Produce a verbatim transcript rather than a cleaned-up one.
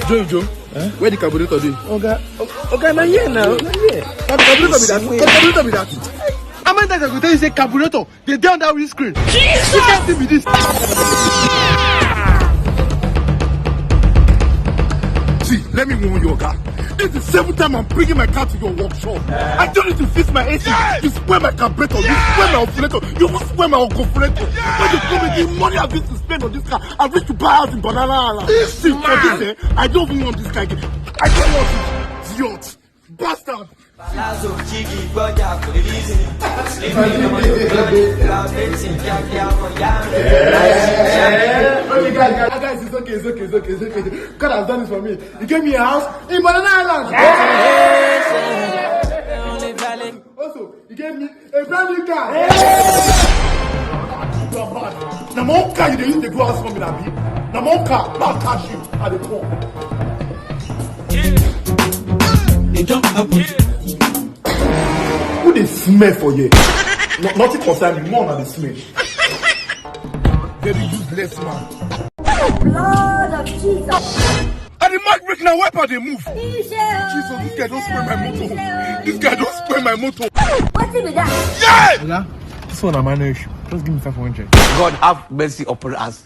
Jojo, where the carburetor dey? Oga, o- Oga, na here now, na here. Na the carburetor be that. Na the carburetor be that. How many times I go tell you say carburetor dey dey under windscreen? Which kind thing be this? See, let me warn you, Oga. This is the seventh time I'm bringing my car to your workshop. I tell you to fix my A C. You spoil my carburetor. You spoil my alternator. You even spoil my uncle. When you come with the money I've used to spend on this car, I've reached to buy house in Banana Island. See, for this, eh, I don't even want this car again. I don't want it. Idiot. Bastard. Palazzo, Jiggy, Roger, for the reason. Sleeping on the bed, grabbing, yeah, yeah, yeah, yeah. Okay, guys, guys, guys, it's okay, it's okay, it's okay, it's okay. God has done it for me. He gave me a house in Banana Island. Also, he gave me a brand new car. Na my own car you dey use dey do house warming, abi? Na my own car, bad cash you, I dey come. Who dey smell for here? No, nothing concern me. More na dey smell. Very useless man. Blood of Jesus. I dey mark brake now, wiper dey move. Jesus, this guy don spoil my motor. This guy don spoil my motor. Wetin be that? Yeah! Oga, this one na minor issue. Just give me five hundred. God have mercy upon us.